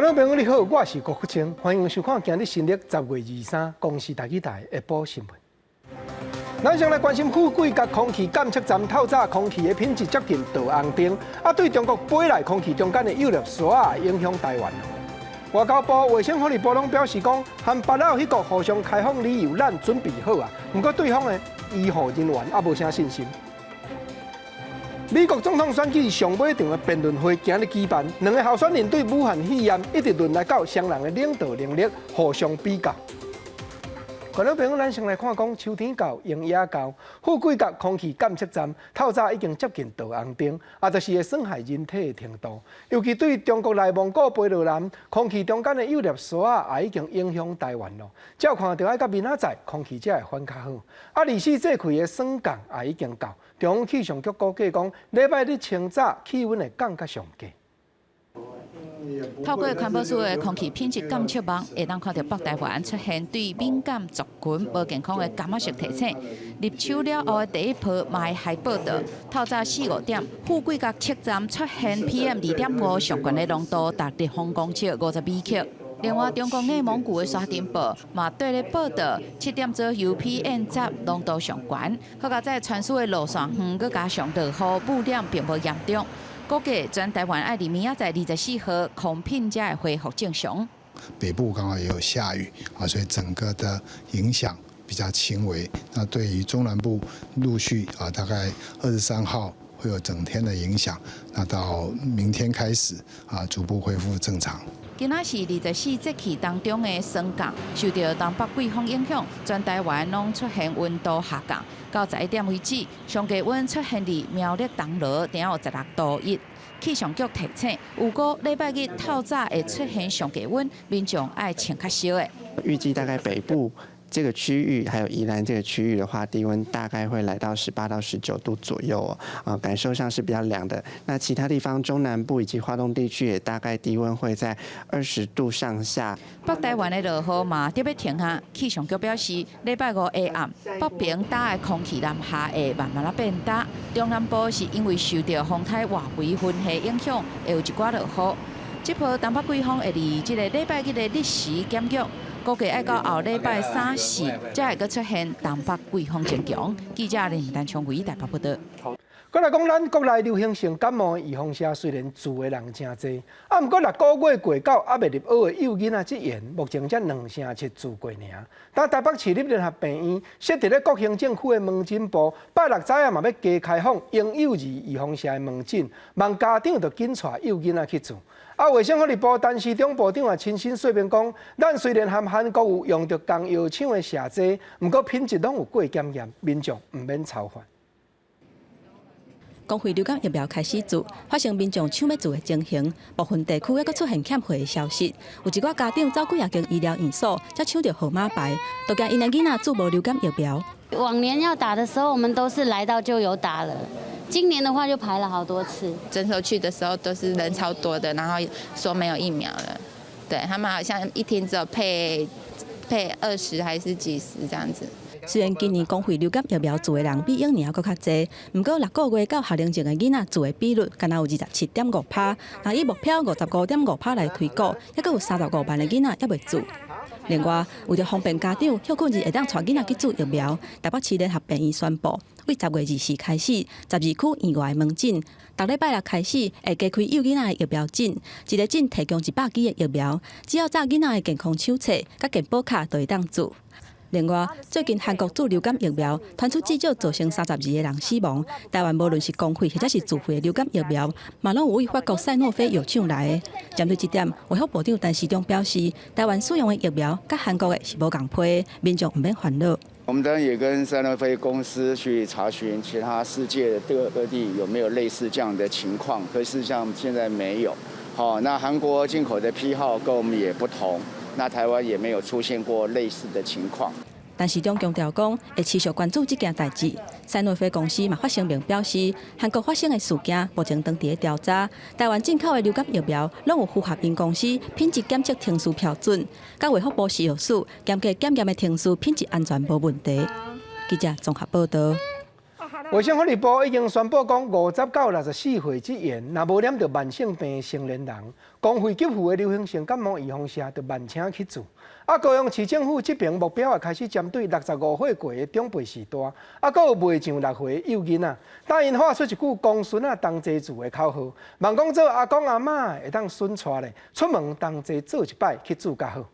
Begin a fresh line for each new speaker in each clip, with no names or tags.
觀眾朋友你好，我是郭國清，歡迎收看今日新曆10月23公視台語台下晡新聞。咱先來關心富貴角空氣監測站透早空氣的品質接近到紅燈，啊，對中國飛來空氣中間的有粒沙影響台灣。外交部、衛生福利部攏表示講，和北歐彼國互相開放旅遊，咱準備好啊。毋過對方的醫護人員猶無啥信心。美國總統選舉上尾場的辯論會今日舉辦，兩个候選人對武漢肺炎一直論來到雙人的領導能力互相比較。觀眾朋友，咱先來看講秋天到，鷹仔到，富貴角空氣監測站透早已經接近到紅燈，啊，就是會損害人體的程度。尤其對中國內蒙古飛落來，空氣中間的有粒沙也已經影響台灣咯。照看著愛到明仔載，空氣才會反較好。啊，24節氣的霜降也已經到，中央氣象局估計講，禮拜日清早氣溫會降較上低。
透過環保署的空氣品質監測網，會當看著北台灣出現對敏感族群無健康的柑仔色提醒。入秋了後的第一波嘛會報到，透早四五點，富貴角測站出現 PM 2.5上懸的濃度達立方公尺50微克。另外，中國內蒙古的沙塵暴嘛綴咧報道7點左右 PM 10濃度上懸，好佳哉傳輸的路線遠，閣加上落雨，污染並無嚴重。估計全台灣愛佇明仔載24號空品才會恢復正常。
北部剛好也有下雨啊，所以整個的影響比較輕微。那對於中南部陸續啊，大概23號會有整天的影響。那到明天開始啊，逐步恢復正常。
今仔是24節氣當中的霜降，受著東北季風影響，全台灣攏出現溫度下降。到11點為止，上低溫出現佇苗栗銅鑼，頂有16度1。氣象局提醒，如果禮拜日透早會出現上低溫，民眾愛穿較少的。
預計大概北部這個區域，還有宜蘭這個區域的話，低溫大概會來到18到19度左右哦，啊，感受上是比較涼的。那其他地方中南部以及花東地區也大概低溫會在20度上下。
北台灣的落雨嘛特欲停啊，氣象局表示，禮拜五下暗，北邊焦的空氣南下會慢慢仔變焦。中南部是因為受著風颱外圍雲系影響，會有一寡落雨。這波東北季風會佇這個禮拜日的日時減弱。估計愛到後禮拜三四，才會閣出現東北季風增強。記者林丹昌偉台北報道。
閣來講，咱國內流行性感冒預防射雖然注的人誠濟，啊，毋過六個月過到猶未入學的幼囡仔這緣，目前才2成7注過爾。但台北市立聯合病院設佇咧國行政區的門診部，拜六早仔嘛欲加開放嬰幼兒預防射的門診，望家長著緊帶幼囡仔去注。啊，衛生福利部陳時中部長也親身說明講，咱雖然和韓國有用著仝藥廠的射劑，毋過品質攏有過檢驗，民眾毋免操煩。
公費流感疫苗開始注，發生民眾搶欲注的情形，部分地區猶閣出現欠貨的消息。有一寡家長走幾若間醫療院所，才搶著號碼牌，都驚𪜶的囡仔注無流感疫苗。
往年要打的時候，我們都是來到就有打了。今年的話就排了好多次。
診所去的時候都是人超多的，然後說沒有疫苗了。對他們好像一天只有配20還是幾十這樣子。
雖然今年公費流感疫苗注的人比往年猶閣較濟，毋過6個月到學齡前的囡仔注的比率，干焦有27.5%。若以目標55.5%來推估，猶閣有35萬的囡仔猶未注。另外，為著方便家長，歇睏日會當帶囡仔去注疫苗，台北市聯合病院宣布，對10月24開始，12區院外的門診，逐禮拜六開始會加開幼囡仔的疫苗診，一个診提供100支的疫苗，只要紮囡仔的健康手冊佮健保卡就會當注。另外，最近韓國注流感疫苗傳出至少造成32個人死亡。台灣無論是公費或者是自費的流感疫苗，嘛攏有對法國賽諾菲藥廠來的。針對這點，衛福部長陳時中表示，台灣使用的疫苗佮韓國的是無仝批，民眾毋免煩惱。
我們當然也跟賽諾菲公司去查詢其他世界各各地有沒有類似這樣的情況，可是像現在沒有。好，那韓國進口的批號跟我們也不同。那台灣也沒有出現過類似的情況。
陳時中強調講，會持續關注這件代誌。賽諾菲公司嘛發聲明表示，韓國發生的事件目前正佇咧調查。台灣進口的流感疫苗攏有符合𪜶公司品質檢測程序標準，佮衛福部食藥署嚴格檢驗的程序，品質安全無問題。記者綜合報道。
衛生福利部已經宣布講，50到64歲之前，若無染著慢性病的成年人，公費給付的流行性感冒預防射，就慢請去注。啊，高雄市政府這邊目標也開始針對65歲過的長輩時代，啊，閣有未上6歲的幼囡仔，答應喊出一句公孫仔同齊注的口號，望講做阿公阿嬤會當順帶咧，出門同齊做一擺去注較好。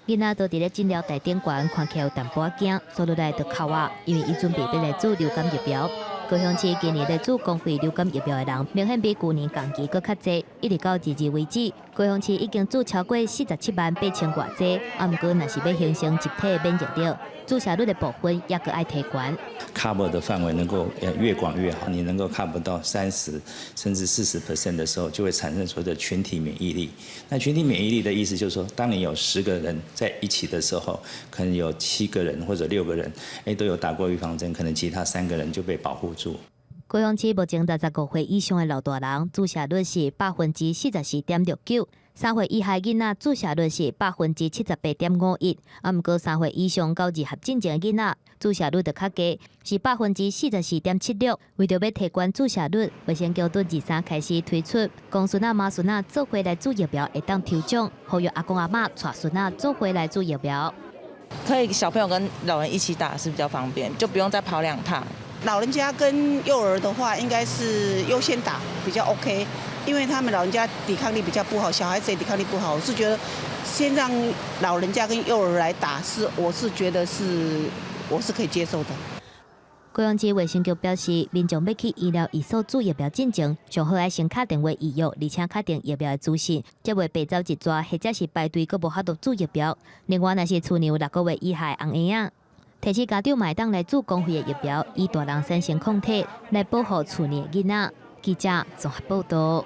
囡仔都佇咧診療台頂懸，看起來有淡薄仔驚，煞落來就哭啊，因為伊準備欲來注流感疫苗。高雄市今年咧注公費流感疫苗的人，明顯比舊年同期閣較濟，一直到22為止，高雄市已經注超過47萬8千外劑。啊，毋過若是欲形成集體的免疫力，注射率的部分猶閣愛提懸。
cover 的範圍能夠越廣越好，你能夠 cover 到30甚至40% 的時候，就會產生所謂的群體免疫力。那群體免疫力的意思就是說，當你有10個人在一起的時候，可能有七個人或者六個人，都有打過預防針，可能其他三個人就被保護住。
高雄市目前65歲以上的老大人注射率是44.69%，3歲以下囡仔注射率是78.51%。啊，毋過3歲以上到二合進前的囡仔注射率就較低，是44.76%。為著欲提懸注射率，衛生局對23開始推出公孫仔媽孫仔做伙來注疫苗會當抽獎，呼籲阿公阿嬤帶孫仔做伙來注疫苗。
可以小朋友跟老人一起打是比較方便，就不用再跑兩趟。
老人家跟幼兒的話，應該是優先打比較 OK，因為他們老人家抵抗力比較不好，小孩子也抵抗力不好。我是覺得先讓老人家跟幼兒來打，是我是覺得是我是可以接受的。
高雄市衛生局表示，民眾欲去醫療院所注疫苗進前，上好愛先敲電話預約，而且確定疫苗的資訊，才袂白走一逝，或者是排隊閣無法度注疫苗。另外，若是厝內有6個月以下的甕嬰仔，提醒家長嘛會當來注公費的疫苗，以大人產生抗體來保護厝內的囡仔。記者綜合報道。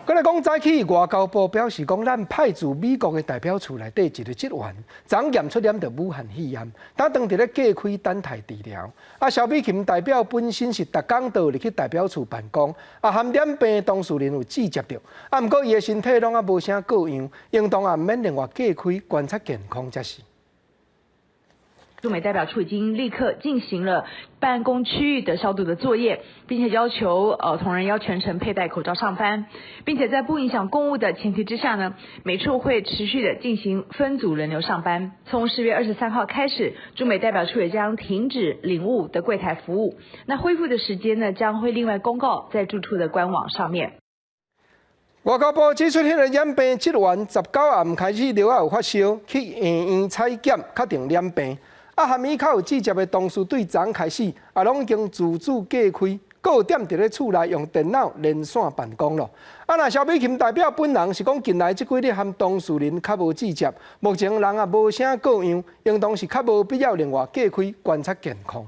閣來講，早起外交部表示講，咱派駐美國的代表處內底一个職員，昨驗出染著武漢肺炎，當當佇咧隔開等待治療。啊，蕭美琴代表本身是逐工都入去代表處辦公，啊，含染病當事人有接觸著，啊，毋過伊的身體攏猶無啥過樣，應當也毋免另外隔開觀察健康才是。
駐美代表處已經立刻進行了辦公區域的消毒的作業，並且要求同仁要全程佩戴口罩上班，並且在不影響公務的前提之下呢，美處會持續的進行分組輪流上班。從10月23號開始，駐美代表處也將停止領物的櫃台服務。那恢復的時間呢，將會另外公告在駐處的官網上面。
外交部指出，彼个染病職員19暗開始著有發燒，去醫院採檢確定染病。啊，含伊較有接觸的同事對昨開始，也攏已經自主隔開，閣有踮佇咧厝內用電腦連線辦公咯。啊，若蕭美琴代表本人是講，近來這幾日含當事人較無接觸，目前人也無啥過樣，應當是較無必要另外隔開觀察健康。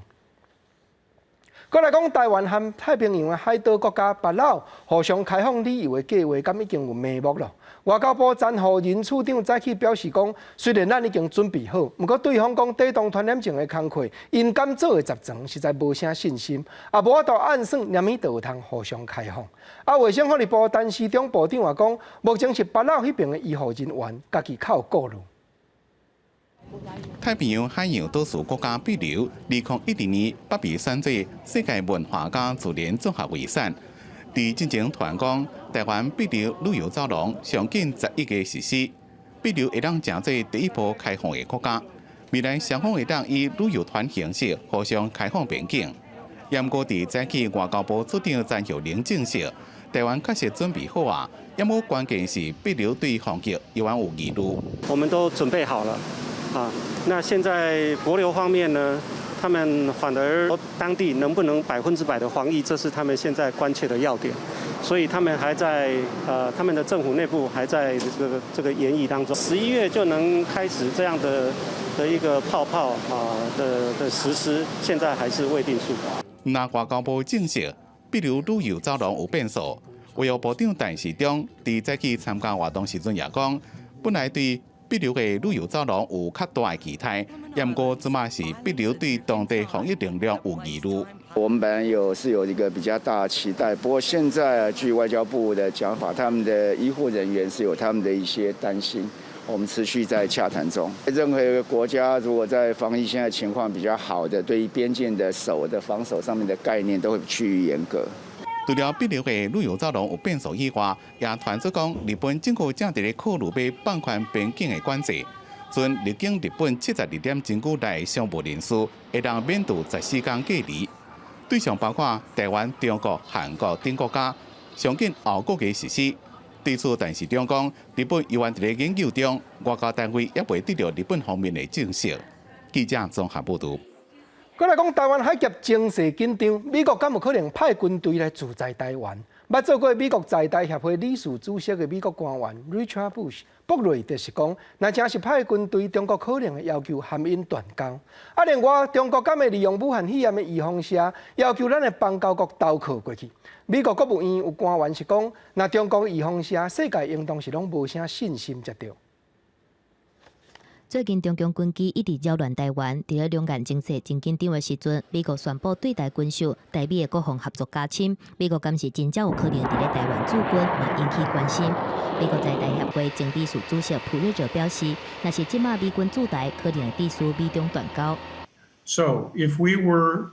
閣來講，台灣和太平洋的海島國家巴老互相開放旅遊的計劃，敢已經有眉目咯？外交部詹育仁處長早起表示講，雖然咱已經準備好，毋過對方講底動傳染症的工課，𪜶敢做會十全，實在無啥信心，也無法度按算，啥物就有通互相開放。啊，衛生福利部陳時中部長也講，目前是巴老彼爿的醫護人員家己較有顧慮。
太平洋海洋島嶼國家帛琉，2012年北被選做世界文化佮自然綜合遺產。佇進前突然講，台灣帛琉旅遊走廊上緊11月實施，帛琉會當成做第一波開放的國家。未來雙方會當以旅遊團形式互相開放邊境。毋過佇早起外交部次長詹育仁證實，台灣確實準備好啊，毋過關鍵是帛琉對防疫猶原有疑慮。
我們都準備好了。啊，那現在帛琉方面呢？他們反而當地能不能100%的防疫，這是他們現在關切的要點，所以他們還在他們的政府內部還在這個研議當中。11月就能開始這樣的一個泡泡啊的實施，現在還是未定數。
那外交部證實，帛琉旅遊走廊有變數。衛福部長陳時中佇早起參加活動時陣也講，本來對帛琉的旅遊走廊有較大的期待，毋過這馬是帛琉對當地防疫能力有疑慮。
我們本來是有一個比較大的期待，不過現在據外交部的講法，他們的醫護人員是有他們的一些擔心。我們持續在洽談中。任何一個國家如果在防疫現在情況比較好的，對於邊境的守的防守上面的概念都會趨於嚴格。
除了帛琉的旅遊走廊有變數以外，也傳出講日本政府正佇咧考慮欲放寬邊境的管制，準入境日本72點鐘內的商務人士會當免除14天隔離，對象包括台灣、中國、韓國等國家，上緊後個月實施。對此，陳時中講，日本猶原佇咧研究中，外交單位猶未得著日本方面的證實。記者綜合報導。
閣來講台灣海峽情勢緊張，美國敢有可能派軍隊來駐紮台灣？捌做過美國在台協會理事主席的美國官員 Richard Bush 卜睿就是講，若真是派軍隊，中國可能會要求和𪜶斷交。啊，另外中國敢會利用武漢肺炎的預防射，要求咱的邦交國投靠過去？美國國務院有官員是講，若中國預防射，世界應當是攏無啥信心才對。
最近中共軍機一直擾亂台灣，佇咧兩岸情勢真緊張的時陣，美國宣布對台軍售，台美的國防合作加深。美國敢是真正有可能佇咧台灣駐軍，嘛引起關心。美國在台協會前理事主席普瑞哲表示，若是這馬美軍駐台，可能會致使美中斷交。
So if we were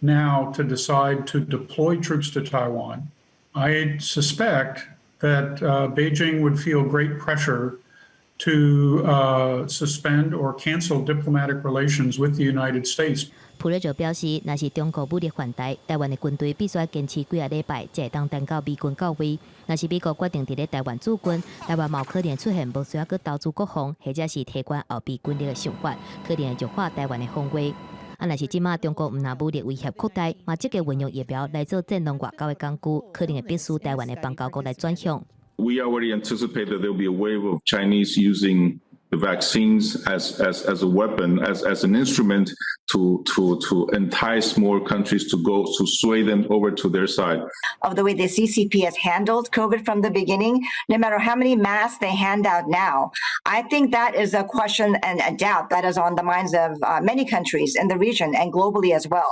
now to decide to deploy troops to Taiwan, I suspect that Beijing would feel great pressure to suspend or cancel diplomatic relations with the United States.
普瑞哲表示，若是中國武力犯台，台灣的軍隊必須堅持幾仔禮拜，才會當等到美軍到位。若是美國決定佇咧台灣駐軍，台灣嘛有可能出現無需要閣投資國防，或者是提懸後備軍力的想法，可能會弱化台灣的防衛。啊，若是這馬中國毋但武力威脅擴大，嘛積極運用疫苗來做戰狼外交的工具，可能會迫使台灣的邦交國來轉向。
We already anticipate that there will be a wave of Chinese using the vaccines as a weapon, as an instrument to entice more countries to go, to sway them over to their side.
Of the way the CCP has handled COVID from the beginning, no matter how many masks they hand out now, I think that is a question and a doubt that is on the minds of many countries in the region and globally as well.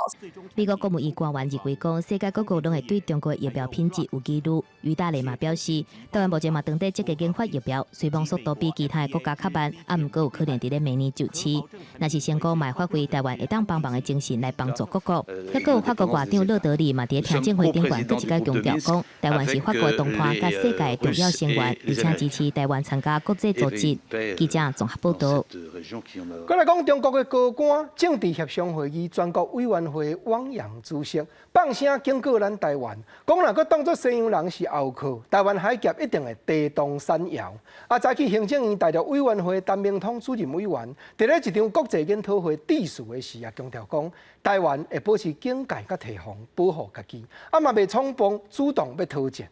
美國國務院官員認為講，世界各國攏會對中國疫苗品質有疑慮。俞大雷嘛表示，台灣目前嘛當地積極研發疫苗，雖罔速度比其他的國家較慢，啊，毋過有可能佇咧明年就市。若是成功，嘛會發揮台灣會當幫忙的精神來幫助各國。抑閣有法國外長勒德里嘛佇咧聽證會頂懸，閣一擺強調講，台灣是法國的同伴佮世界的重要成員，而且支持台灣參加國際組織。記者綜合報導。
閣來講中國的高官政治協商會議全國委員會汪洋主席放聲警告咱台灣，講若閣當作西洋人是後靠，台灣海峽一定會地動山搖。啊，早起行政院大陸委員會陳明通主任委員，佇咧一場國際研討會致辭的時啊，強調講，台灣會保持警戒佮提防，保護家己，啊嘛袂衝動主動欲挑戰。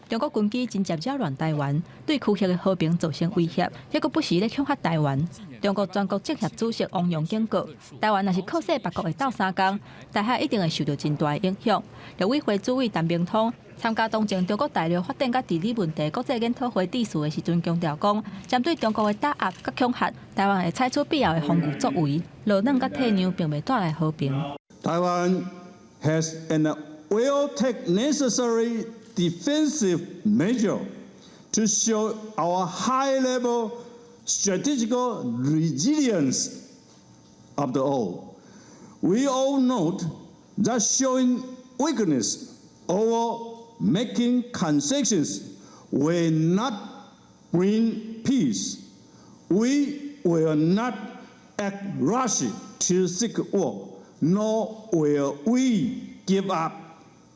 中國軍機真正擾亂台灣，對區域的和平造成威脅，抑閣不時咧恐嚇台灣。中國全國政協主席汪洋警告，台灣若是靠勢別國會鬥相共，台海一定會受著真大的影響。陸委會主委陳明通參加當前中國大陸發展佮治理問題國際研討會致辭的時陣，強調講，針對中國的打壓佮恐嚇，台灣會採取必要的防禦作為，落軟佮退讓並袂帶來和平。
Taiwan has and will take necessary defensive measure to show our high-level strategical resilience. After all, we all know that showing weakness or making concessions will not bring peace. We will not act rashly to seek war, nor will we give up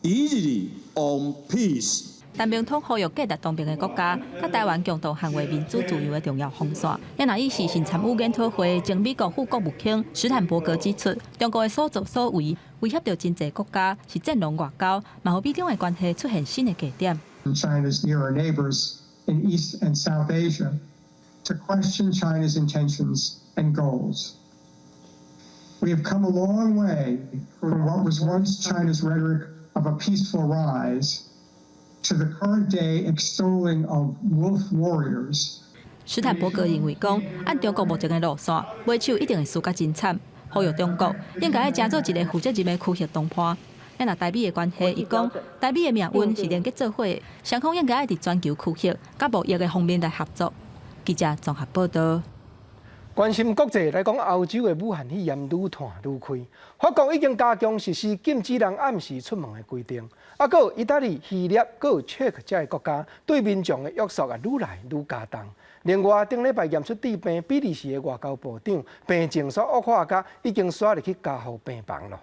easily on peace.
陳明通呼籲價值同盟的國家，佮台灣共同捍衛民主自由的重要防線。也若伊是先參與研討會，前美國副國務卿史坦伯格指出，中國的所作所為威脅著真濟國家，是戰狼外交，嘛予美中的關係出現新的節點。
China's nearer neighbors in East and South Asia to question China's intentions and goals. We have come a long way from what was once China's rhetoric of a peaceful rise to the current day extolling of wolf warriors.
史坦伯格認為講，按中國目前的路線，尾手一定會輸甲真慘。呼籲中國應該愛成做一个負責任的區域同伴。咱若台美的關係，伊講台美的命運是連結做伙的，雙方應該愛佇全球區域佮貿易的方面來合作。記者綜合報道。
關心國際來講，歐洲的武漢肺炎愈傳愈開，法國已經加強實施禁止人暗時出門的規定。啊，閣有意大利、希臘、閣有捷克這个國家對民眾的約束也愈來愈加重。另外，頂禮拜驗出致病比利時的外交部長病情煞惡化，甲已經徙入去加護病房囉。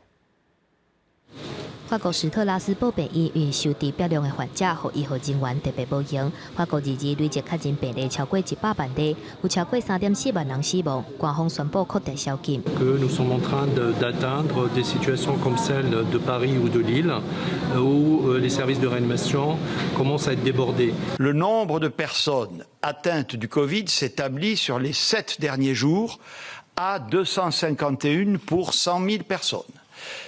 法國史特拉斯堡病院因收治大量的患者，予醫護人員特別無閒。法國二二累計確診病例超過100萬例，有超過3.4萬人死亡。官方宣布擴大宵禁。
Que nous sommes en train d'atteindre des situations comme celle de Paris ou de Lille, où les services de réanimation commencent à être débordés.
Le nombre de personnes atteintes du Covid s'établit sur les 7 derniers jours à 251 pour 100 000 personnes,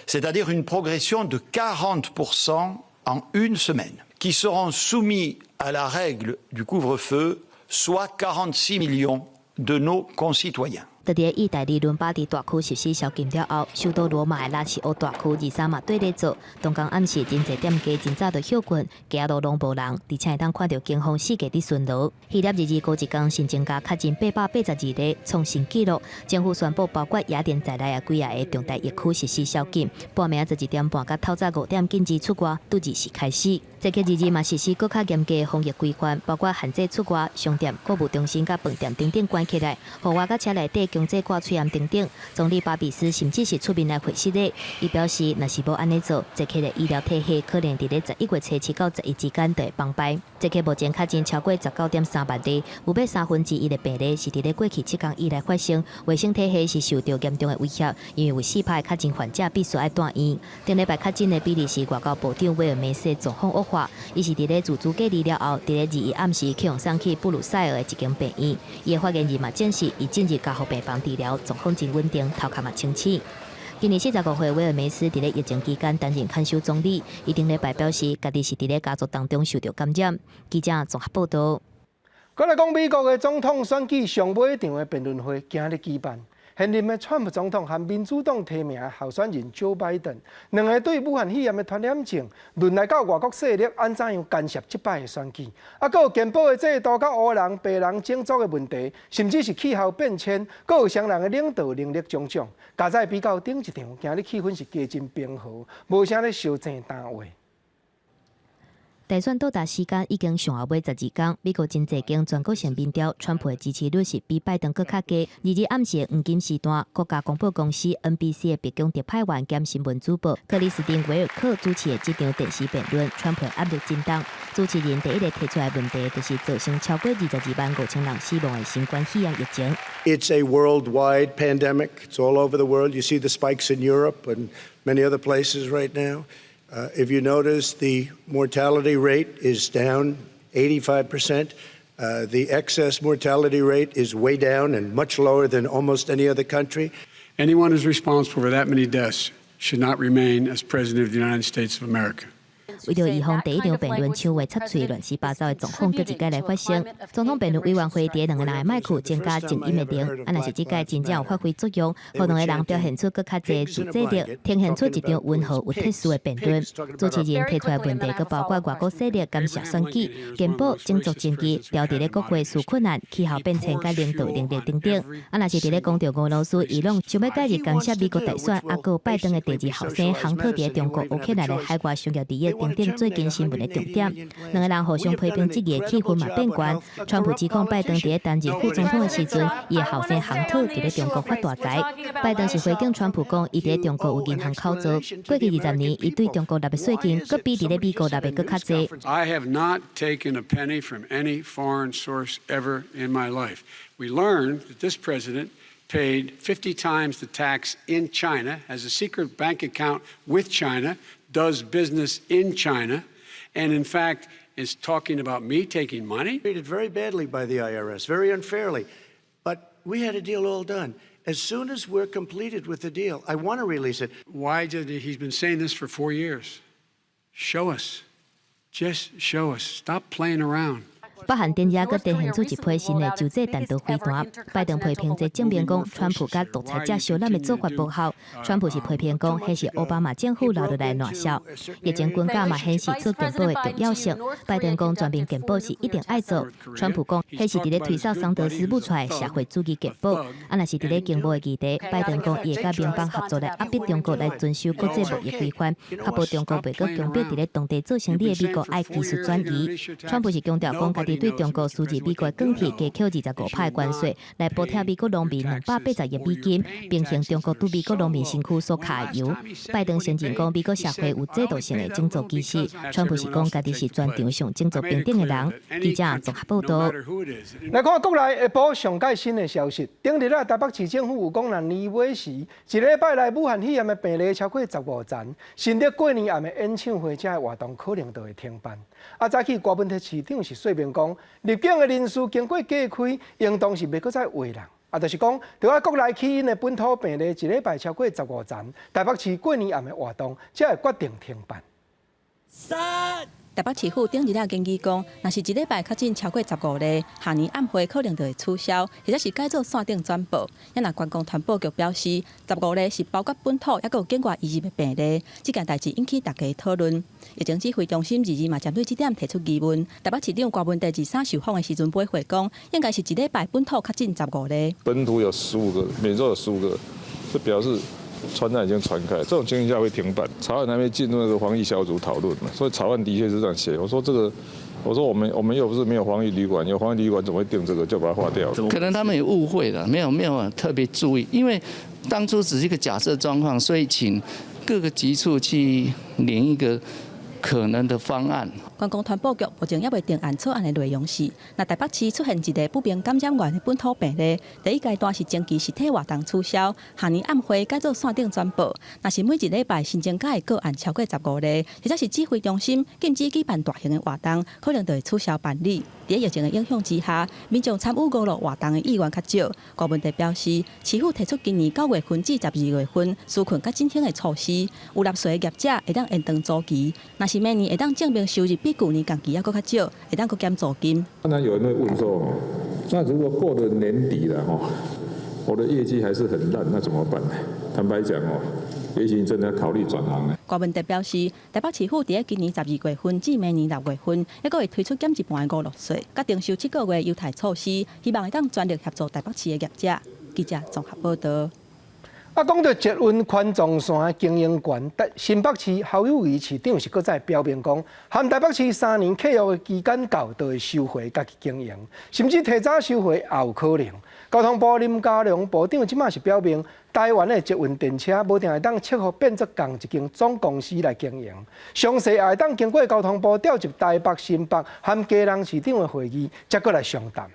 c'est-à-dire une progression de 40% en une semaine, qui seront soumis à la règle du couvre-feu, soit 46 millions de nos concitoyens.
佇咧意大利倫巴第大區實施宵禁了後，首都羅馬的拉齊奧大區23嘛綴咧做。同工暗時真濟店家真早就歇困，街仔路攏無人，而且會當看著警方四界佇巡邏。希臘二二過一工新增加確診882例，創新紀錄。政府宣布，包括雅典在內的幾仔個重大疫區實施宵禁，半暝12點半到透早5點禁止出外，對2時開始。捷克二二嘛實施閣較嚴格的防疫規範，包括限制出外、商店、購物中心佮飯店等等關起來，戶外佮車內底強制掛喙罨等等。總理巴比斯甚至是出面來回釋咧，伊表示，若是無按呢做，捷克的醫療體系可能佇咧11月初7到11之間就會崩敗。捷克目前確診超過19.3萬例，有欲三分之一的病例是佇咧過去7工以來發生，衛生體系是受著嚴重的威脅，因為有4%的確診患者必須愛住院。頂禮拜確診的比利時外交部長威爾梅斯狀況惡化，伊是佇咧自主隔離了後，佇咧21暗時去予送去布魯塞爾的一間病院。伊的發言人嘛證實，伊進入加護病房治療，狀況真穩定，頭殼嘛清醒。今年45歲，威爾梅斯佇咧疫情期間擔任看守總理。伊頂禮拜表示，家己是佇咧家族當中受著感染。記者綜合報導。
過來講，美國的總統選舉上尾場的辯論會今日舉辦。現任的川普總統和民主黨提名的候選人蔣拜登，兩个對武漢肺炎的傳染症，論來到外國勢力按怎樣干涉這擺的選舉，啊，閣有健保的制度、佮黑人、白人種族的問題，甚至是氣候變遷，閣有雙人的領導能力種種，加在比較頂一場，今日氣氛是加真平和，無啥咧相爭談話。
大選到達時間已經上後尾12工，美國真濟間全國性民調，川普的支持率是比拜登閣較低。22暗時的黃金時段，國家廣播公司 NBC 的白宮特派員兼新聞主播克里斯汀威爾克主持的這場電視辯論，川普壓力真重。主持人第一個提出來問題，就是造成超過22萬5千人死亡的新冠肺炎疫情。
It's a worldwide pandemic. It's all over the world. You see the spikes in Europe and many other places right now. If you notice, the mortality rate is down 85%. The excess mortality rate is way down and much lower than almost any other country.
Anyone who's responsible for that many deaths should not remain as President of the United States of America.
為著預防第一場辯論搶話插喙亂七八糟的狀況，閣一擺來發生，總統辯論委員會佇兩個人的麥克增加靜音的燈，啊，若是這擺真正有發揮作用，予兩個人表現出閣較濟自制力，呈現出一場溫和有特色的辯論。主持人提出來問題，閣包括外國勢力干涉選舉、健保、種族爭議、調佇咧國會紓困案、氣候變遷佮領導能力等等。啊，若是佇咧講著俄羅斯、伊朗想欲介入干涉美國大選，啊，閣有拜登的第二後生亨特佇中國烏克蘭的海外商業利益等等最近新聞的重點，兩个人互相批評質疑的氣氛嘛變懸。川普指控拜登佇咧擔任副總統的時陣，伊的後生亨特佇咧中國發大財。拜登是回敬川普講，伊佇咧中國有銀行口座，過去20年，伊對中國納的稅金，閣比佇咧美國納的閣較濟。
I have not taken a penny from any foreign source ever in my life. We learned that this president paid 50 times the tax in China, has a secret bank account with China, does business in China, and in fact is talking about me taking money.
Treated very badly by the IRS, very unfairly. But we had a deal all done. As soon as we're completed with the deal, I want to release it.
Why did he, he's been saying this for 4 years. Show us. Just show us. Stop playing around.
北韓頂日閣展現出一批新的洲際彈道飛彈。拜登批評這證明講，川普佮獨裁者相攬的做法無效。川普是批評講，彼是奧巴馬政府留落來爛痟。疫情軍假嘛顯示出健保的重要性。拜登講全民健保是一定愛做。川普講，彼是佇咧推掃桑德斯舞出來社會主義健保。啊，若是佇咧經貿的議題，拜登講伊會佮盟邦合作來壓迫中國來遵守國際貿易規範，確保中國袂閣強迫佇咧當地做生理的美國愛技術轉移。川普是強調講，家己對中國輸入美國鋼鐵加扣25%關稅，來補貼美國農民280億美金，平衡中國對美國農民身軀所課的油。拜登承認講美國社會有制度性的種族歧視，川普是講家己是全場上種族平等的人。記者綜合報道。
來看國內下晡上蓋新的消息，頂日啊，台北市政府有講，若年尾時一禮拜內武漢肺炎的病例超過15層，新曆過年暗的演唱會這活動可能就會停辦。啊，早起柯文哲市長是說明講，入境的人數經過隔開，應當是袂閣再話人。啊，就是講，佇我國內起因的本土病例一禮拜超過十五層，台北市過年暗的活動才會決定停辦。
三。台北市府頂日仔建議講，若是一禮拜確診超過十五例，跨年暗會可能就會取消，或者是改做線頂轉播。啊若觀光傳播局表示，十五例是包括本土抑閣有境外移入的病例，這件代誌引起大家討論。疫情指揮中心二二嘛針對這點提出疑問。台北市長柯文哲二三受訪的時陣回回講，應該是一禮拜本土確診十五例。
本土有十五個，每週有十五個，這表示傳染已經傳開，這種情況下會停辦。草案還沒進入那個防疫小組討論嘛，所以草案的確是這樣寫。我說這個，我說我們又不是沒有防疫旅館，有防疫旅館怎麼會訂這個，就把它劃掉。
可能他們有誤會了，沒有特別注意，因為當初只是一個假設狀況，所以請各個局處去擬一個可能的方案。
觀光傳播局目前猶未定案草案的內容是，若台北市出現一个不明感染源的本土病例，第一階段是前期實體活動取消，跨年暗會改做線頂轉播。若是每一禮拜新增加的個案超過十五例，或者是指揮中心禁止舉辦大型的活動，可能就會取消辦理。佇疫情的影響之下，民眾參與娛樂活動的意願較少。柯文哲表示，市府提出今年9月份至12月份紓困佮振興的措施，有納稅的業者會當延長租期，若是明年會當證明收入比舊年同期猶閣較少，會當閣減租金。
當然有人會問說，那如果過了年底了吼，我的業績還是很爛，那怎麼辦呢？坦白講哦，也許你真的要考慮轉行咧。
柯文哲表示，台北市府佇今年12月份至明年6月份，抑閣會推出減一半的娛樂稅，佮徵收7個月優待措施，希望會當全力協助台北市的業者。記者綜合報道。
啊，講到捷運環狀線的經營權，新北市侯友宜市長是閣再表明講，含台北市3年契約的期間到，就會收回家己經營，甚至提早收回也有可能。交通部林佳龍部長這馬是表明，台灣的捷運電車無定會當切予變做仝一間總公司來經營，詳細也會當經過交通部調集台北、新北和基隆市長的會議，才閣來商談。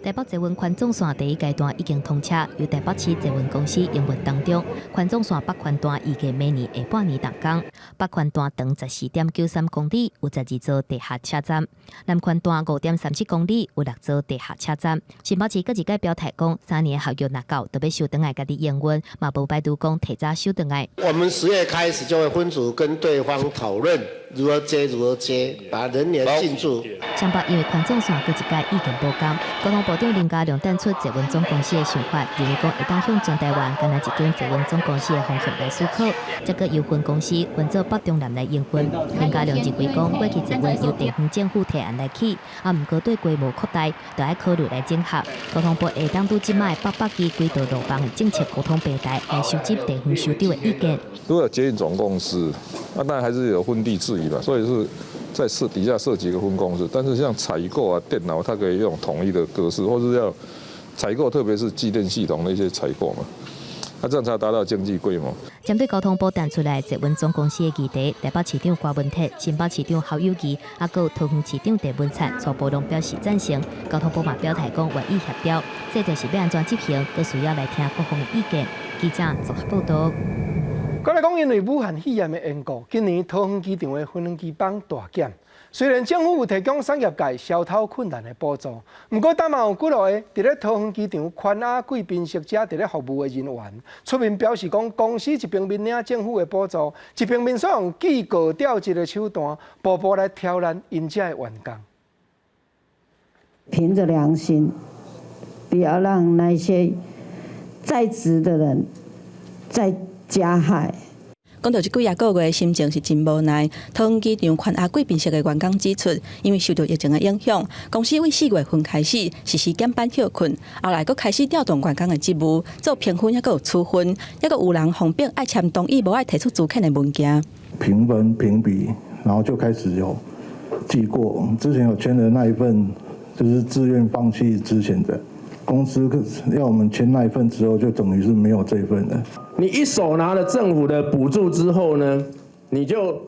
台北捷運環狀線第一階段已經通車，由台北市捷運公司營運當中。環狀線北環段預計明年下半年動工。北環段長14.93公里，有12座地下車站；南環段5.37公里，有六座地下車站。新北市閣一擺表態講，3年合約若到，就欲收轉來家己營運，嘛無排除講提早收轉來。
我們10月開始就會分組跟對方討論如何接，如何接，把人員進駐。
雙北因為環狀線閣一擺意見無仝，交通部長林佳龍提出捷運總公司的想法，認為講會當向全台灣干焦一間捷運總公司的方向來思考，再閣由分公司分做北中南來營運。林佳龍認為講，過去捷運由地方政府提案來起，啊，毋過對規模擴大，就愛考慮來整合。交通部會當對這擺北北基軌道路網的政策溝通平台來收集地方首長的意見。
如果有捷運總公司，那當然還是有分地制宜吧，所以是在設底下設幾個分公司，但是像採購啊、電腦，它可以用統一的格式，或是要採購，特別是機電系統的一些採購嘛，那這樣才達到經濟規模。
針對交通部提出來捷運總公司的議題，台北市長柯文哲、新北市長侯友宜，啊，閣有桃園市長鄭文燦初步攏表示贊成。交通部嘛表態講願意協調，細節是欲按怎執行，閣需要來聽各方的意見。記者綜合報道。
閣來講，因為武漢肺炎的緣故，今年桃園機場的飛機班大減。雖然政府有提供產業界消頭困難的補助，毋過當嘛有幾落個佇咧桃園機場寬額貴賓室遮佇咧服務的人員出面表示講，公司一方面領政府的補助，一方面煞用記告調職的手段，步步來刁難𪜶遮的員工。
憑着良心，不要讓那些在職的人再加害。
講到這幾仔個月，心情是真無奈。桃園機場寬壓貴賓室的員工指出，因為受到疫情的影響，公司為4月份開始實施減班歇睏，後來閣開始調動員工的職務做評分，抑閣有處分，抑閣有人奉逼愛簽同意無愛提出資遣的文件。
評分評比，然後就開始有記過。之前有簽的那一份，就是自願放棄資遣的。公司要我們簽那一份之後，就等於是沒有這份了。
你一手拿了政府的補助之後呢，你就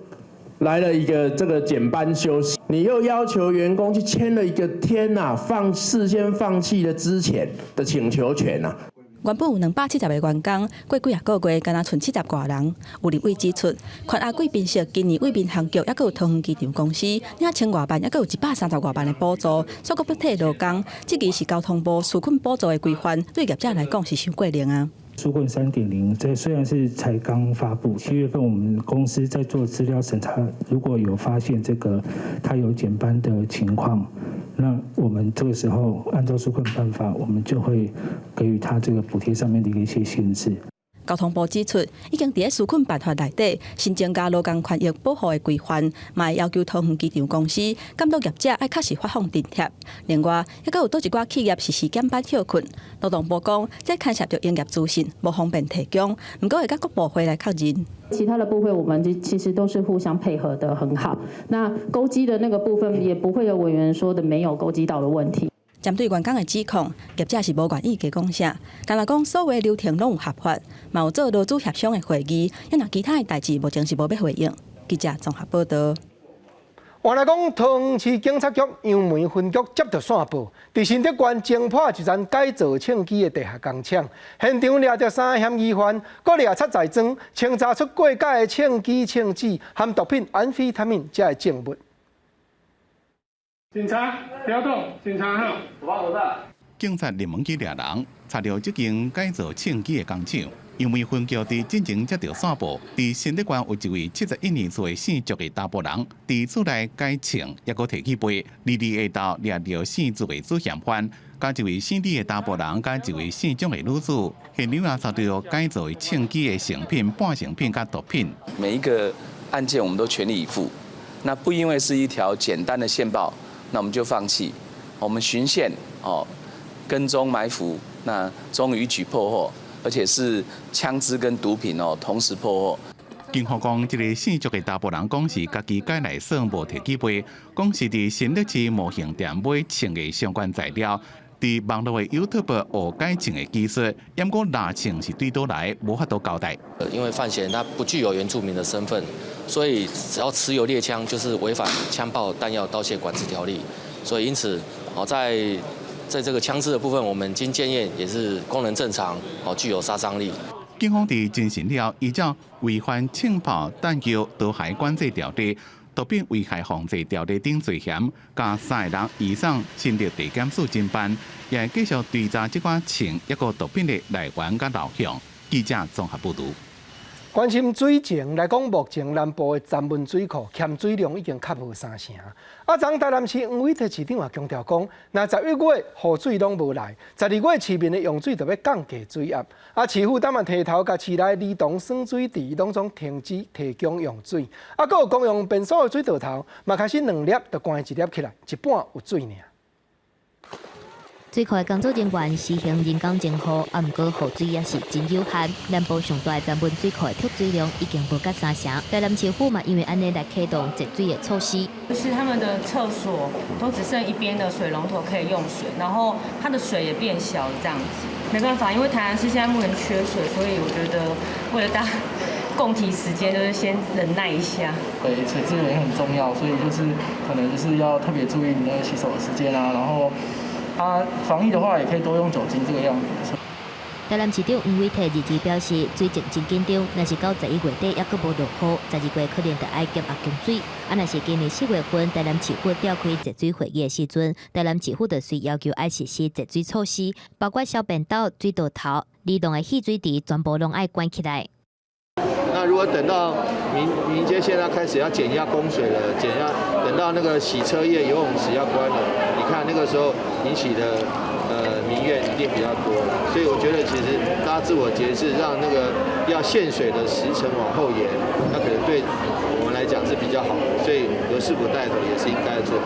來了一個這個減班休息，你又要求員工去簽了一個天哪，事先放棄的資遣的請求權啊。
原本有270個員工，過幾仔個月，干焦賰70外人。有立委指出，寬壓貴賓室今年對民航局，抑閣有桃園機場公司領千外萬，抑閣有130外萬的補助，煞閣不退勞工，這其實是交通部紓困補助的規範，對業者來講是傷過龍啊。
紓困3.0，這雖然是才剛發布，7月份我們公司在做資料審查，如果有發現這個他有減班的情況，那我們這個時候按照紓困辦法，我們就會給予他這個補貼上面的一些限制。
交通部指出，已經佇咧紓困辦法內底新增加勞工權益保護的規範，嘛會要求桃園機場公司監督業者愛確實發放津貼。另外，抑閣有佗一寡企業實施減班歇睏。勞動部講，這牽涉著營業資訊，無方便提供，毋過會佮各部會來確認。
其他的部會，我們其實都是互相配合得很好。那勾稽的那個部分，也不會有委員說的沒有勾稽到的問題。
針對員工的指控，業者是無願意加講啥，干焦講所有流程攏有合法，嘛有做勞資協商的會議，若其他的代誌目前是無欲回應。記者綜合報道。
原來講，桃園市警察局楊梅分局接著線報，佇新竹縣偵破一間改造銃機的地下工廠，現場掠著三個嫌疑犯，閣掠出在裝，清查出過改的槍機、槍支含毒品安非他命這的證物。
警察不要動，警察哈，我手
警察入門去掠人，查著這間改造槍機的工廠。楊梅分局佇進前接著線報，佇新竹縣有一位71年歲姓祝的查埔人，佇厝內改槍，抑閣提去賣。22下晝掠著姓祝的主嫌犯，佮一位姓李的查埔人，佮一位姓蔣的女子，現場也查著改造槍機的成品、半成品佮毒品。
每一個案件我們都全力以赴，那不因為是一條簡單的線報，那我們就放棄，我們循線哦，跟蹤埋伏，那終於一舉破獲，而且是槍支跟毒品哦同時破獲。
警方講，這個姓祝的查埔人講是家己改來算無提去賣，講是佇新竹市模型店買槍的相關材料，佇網路的 YouTube 學改槍的技術，毋過拿槍是對佗來，無法度交代。
因為犯嫌他不具有原住民的身份，所以只要持有獵槍就是違反槍炮彈藥刀械管制條例，所以因此哦，在這個槍支的部分，我們經檢驗也是功能正常，哦，具有殺傷力。
警方佇偵訊了，依照違反槍炮彈藥刀械管制條例、毒品危害防制條例等罪嫌，共三个人移送新竹地檢署偵辦，也會繼續追查這款槍抑閣毒品的來源佮流向。記者綜合報導。
關心水情來講，目前南部的欉汶水庫欠水量已經較無三成。啊，昨台南市黃偉哲市長也強調講，若11月雨水攏無來，12月市民的用水就欲降低水壓。啊，市府當嘛提頭共市內兒童耍水池攏總停止提供用水。啊，閣有公用便所的水道頭，嘛開始兩粒就關一粒起來，一半有水爾。
水庫的工作人員實行人工增雨，啊，毋過雨水也是真有限。南部上大的欉汶水庫的蓄水量已經無甲三成。台南市府嘛，因為按呢來啟動節水的措施。
就是他們的廁所都只剩一邊的水龍頭可以用水，然後它的水也變小了，這樣子。沒辦法，因為台南市現在目前缺水，所以我覺得為了大家共體時艱，就是先忍耐一下。
對，水資源很重要，所以就是可能就是要特別注意你那個洗手的時間啊，然後。啊，防疫的話也可以多用酒精這個樣子。
台南市長黃偉哲日前表示，水情真緊張，若是到11月底猶閣無落雨，12月可能就愛減壓供水。啊，若是今年4月份台南市府召開節水會議的時陣，台南市府就隨要求愛實施節水措施，包括小便斗、水道頭、兒童的戲水池，全部攏愛關起來。
那如果等到民民間現在開始要減壓供水了，減壓，等到那個洗車業游泳池要關了，你可看那個時候引起的民怨一定比較多，所以我覺得其實大家自我節制，讓那個要限水的時程往後延，那可能對我們來講是比較好的，所以由市府帶頭也是應該做。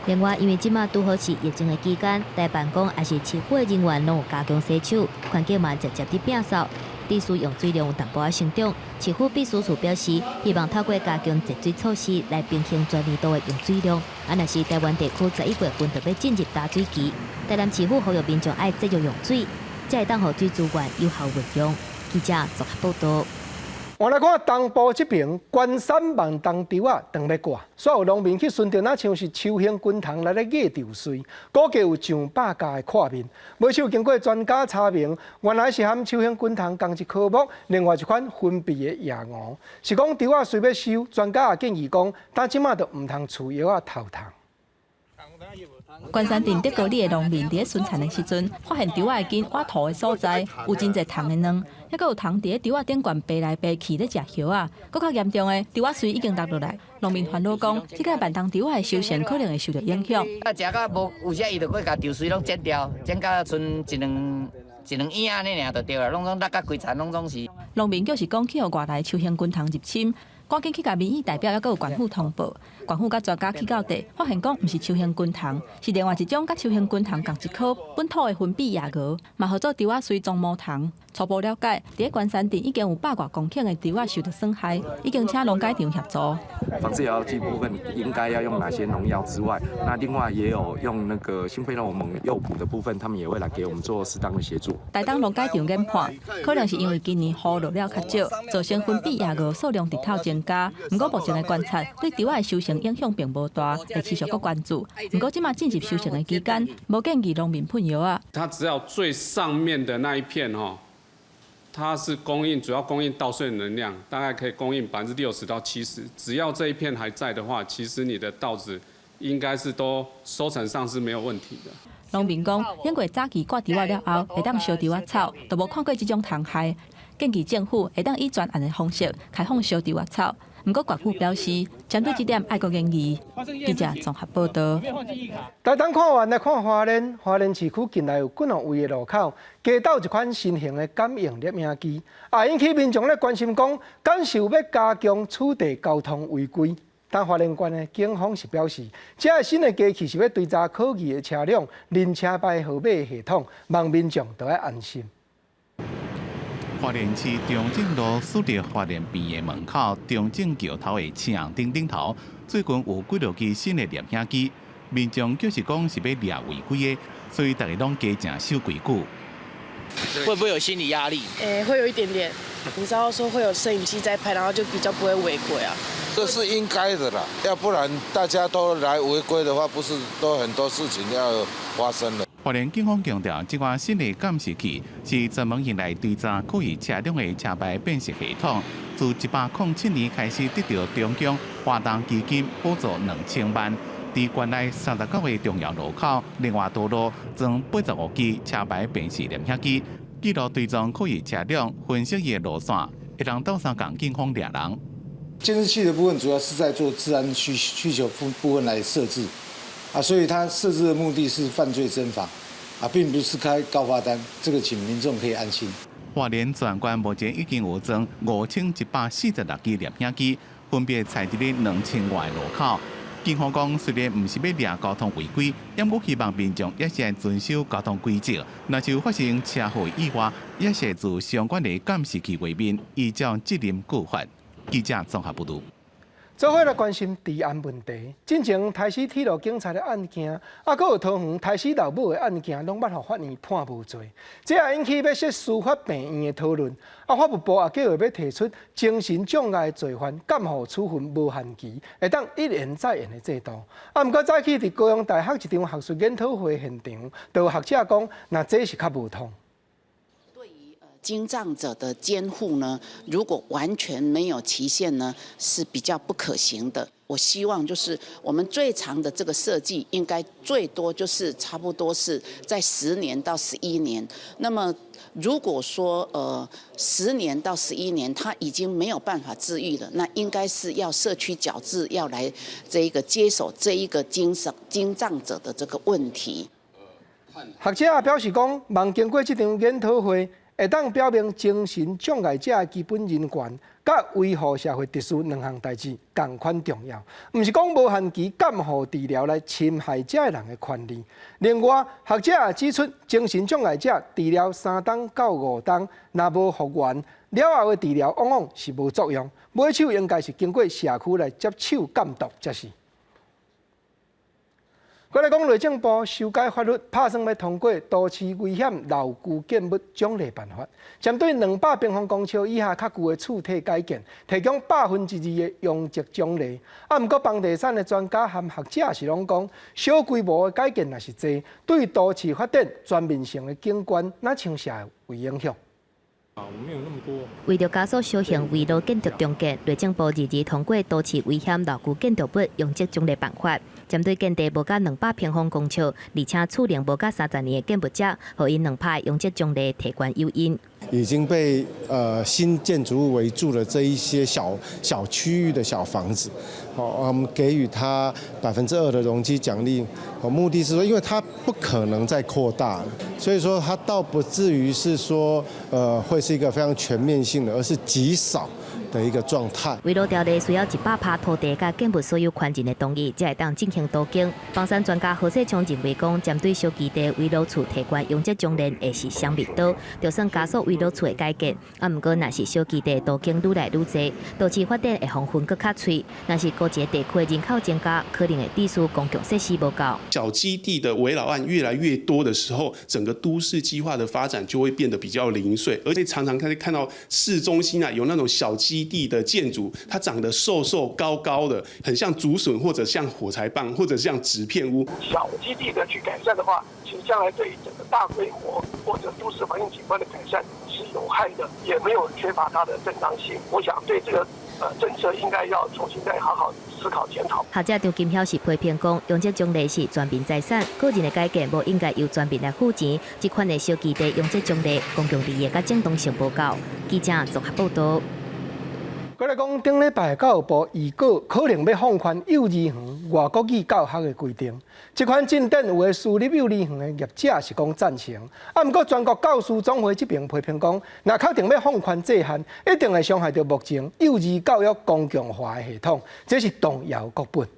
另外，因為這馬拄好是疫情的期間，台辦公抑是市府的人員攏有加強洗手，環境嘛漸漸佇變掃，致使用水量有淡薄仔成長。市府秘書處表示，希望透過加強節水措施來平衡全年度的用水量。啊，若是台灣地區11月份就欲進入乾水期，台南市府呼籲民眾愛節約用水，才會當予水資源有效運用。記者綜合報道。
我來看東部這邊，關山慢冬稻仔當欲割，煞有農民去循著若像是秋行軍蟲來咧壓稻穗，估計有上百家的闊面。尾手經過專家查明，原來是和秋行軍蟲仝一科目，另外一款分泌的夜蛾。是講稻仔雖欲收，專家也建議講，但這馬就毋通除藥仔頭蟲。
關山鎮德高里的農民佇咧春田的時陣，發現稻仔的根挖土的所在有真濟蟲的卵，猶閣有蟲佇咧稻仔頂懸爬來爬去咧食葉仔。閣較嚴重的，稻仔穗已經落落來。農民煩惱講，這個慢冬稻仔的收成可能會受著影響。
啊，食到無有時伊就閣共稻穗攏剪掉，剪到賰一兩一兩影按呢爾就對啦，攏總落甲規層攏總是。
農民就是講去予外來秋行軍蟲入侵，趕緊去共民意代表猶閣有縣府通報，縣府佮專家去到地，發現講毋是秋行軍蟲，是另外一種佮秋行軍蟲仝一科本土的分泌夜蛾，嘛號做稻仔穗棕毛蟲。初步了解，佇咧關山鎮已經有100外公頃的稻仔受著損害，已經請農改場協助。
防治藥劑部分應該要用哪些農藥之外，那另外也有用那個性費洛蒙誘捕的部分，他們也會來給我們做適當的協助。
台東農改場研判，可能是因為今年雨落了較少，造成分泌夜蛾數量直透增加。毋過目前的觀察，對稻仔的收成影響並無大，會持續閣關注。毋過這馬進入收成的期間，無建議農民噴藥仔。
它只要最上面的那一片吼，它是供應主要供應稻穗能量，大概可以供應60%到70%。只要這一片還在的話，其實你的稻子應該是都收成上是沒有問題的。
農民講，經過早期割稻仔了後，會當燒稻仔草，都無看過這種蟲害。建議政府會當以專案的方式開放燒稻仔草。毋過縣府表示，針對這點愛閣研議。記者綜合報道。
台東看完來看花蓮，花蓮市區近來有幾兩位的路口加鬥一款新型的感應攝影機，啊引起民眾咧關心講，敢是有欲加強取締交通違規？但花蓮縣的警方是表示，這个新的機器是欲追查可疑的車輛、認車牌號碼的系統，望民眾著愛安心。
花蓮市中正路駛佇花蓮醫院的門口，中正橋頭的青紅燈頂頭，最近有幾落支新的攝影機，民眾就是講是欲掠違規的，所以大家攏加誠守規矩。
會不會有心理壓力？
欸，會有一點點。你知道說會有攝影機在拍，然後就比較不會違規啊。
這是應該的啦，要不然大家都來違規的話，不是都很多事情要發生了。
花蓮警方強調，這款新的監視器是專門用來追查可疑車輛的車牌辨識系統。自107年開始得著中央華東基金補助2000萬，佇縣內39個重要路口、另外道路裝85支車牌辨識攝影機，記錄追蹤可疑車輛，分析伊的路線，會當鬥相共警方掠人。
監視器的部分主要是在做治安需求部分來設置。啊，所以它設置的目的是犯罪偵防，啊，並不是開告發單，這個請民眾可以安心。
花蓮全縣目前已經有裝5146支攝影機，分別設佇咧2000外路口。警方講，雖然毋是欲掠交通違規，毋過希望民眾也是愛遵守交通規則。若是有發生車禍意外，也是自相關的監視器畫面，依照責任告發。記者綜合報導。
做伙來關心治安問題。進前刣死鐵路警察的案件，啊，閣有桃園刣死老母的案件，攏捌予法院判無罪。這也引起欲設司法病院的討論。啊，法務部也計劃欲提出精神障礙罪犯監護處分無限期，會當一延再延的制度。啊，毋過早起佇高雄大學一場學術研討會現場，就有學者講，若這是較無通。
精障者的監護呢，如果完全沒有期限呢，是比較不可行的。我希望就是我們最長的這個設計，應該最多就是差不多是在10年到11年。那麼如果說10年到11年，他已經沒有辦法自愈了，那應該是要社區矯治要來這一個接手這一個精神精障者的這個問題。
學者也表示講，望經過這場研討會，會當表明精神障礙者的基本人權，佮維護社會秩序兩項代誌仝款重要，毋是講無限期監護治療來侵害這个人的權利。另外，學者也指出，精神障礙者治療3冬到5冬，若無復原了後的治療往往是無作用，尾手應該是經過社區來接手監督才是。閣來講，內政部修改法律，拍算欲通過都市危險老舊建物獎勵辦法，針對200平方公尺以下較舊的厝體改建，提供2%的容積獎勵。啊，毋過房地產的專家和學者是攏講，小規模的改建若是濟，對都市發展全面性的景觀，若像是會有影響。
為著加速小型危老建築重建，內政部二二通過都市危險老舊建築物容積獎勵辦法，針對建地無甲200平方公尺，而且厝齡無甲30年的建物者，予𪜶2%容積獎勵提懸誘因。
已經被新建築物圍住了這一些小小區域的小房子，好，我們給予它2%的容積獎勵，目的是說，因為它不可能再擴大了，所以說它倒不至於是說，會是一個非常全面性的，而是極少的一個狀態。
危老條例需要100%土地佮建物所有權人的同意，才會當進行都更。房產專家何世聰認為講，針對小基地危老厝提懸容積獎勵會是雙面刀，就算加速危老厝的改建，啊，毋過若是小基地都更愈來愈濟，都市發展會予分閣較碎。若是閣一個地區人口增加，可能會致使公共設施無夠。
小基地的危老案越來越多的時候，整個都市計劃的發展就會變得比較零碎，而且常常可以看到市中心啊有那種小基地的建築，它長得瘦瘦高高的，很像竹筍或者像火柴棒或者像紙片屋。
小基地的去改善的話，其實將來對整個大規模或者都市環境景觀的改善是有害的，也沒有缺乏它的正當性。我想對這個政策應該要重新再好好思考檢討。
學者張金曉是批評講，容積獎勵是全民財產，個人的改建無應該由全民來付錢。這款的小基地容積獎勵，公共利益佮正當性無夠。記者綜合報道。
閣來講，頂禮拜教育部預告可能欲放寬幼兒園外國語教學的規定。這款進展有的私立幼兒園的業者是講贊成，啊，毋過全國教師總會這邊批評講，若確定欲放寬這項，一定會傷害著目前幼兒教育公共化的系統，這是動搖國本。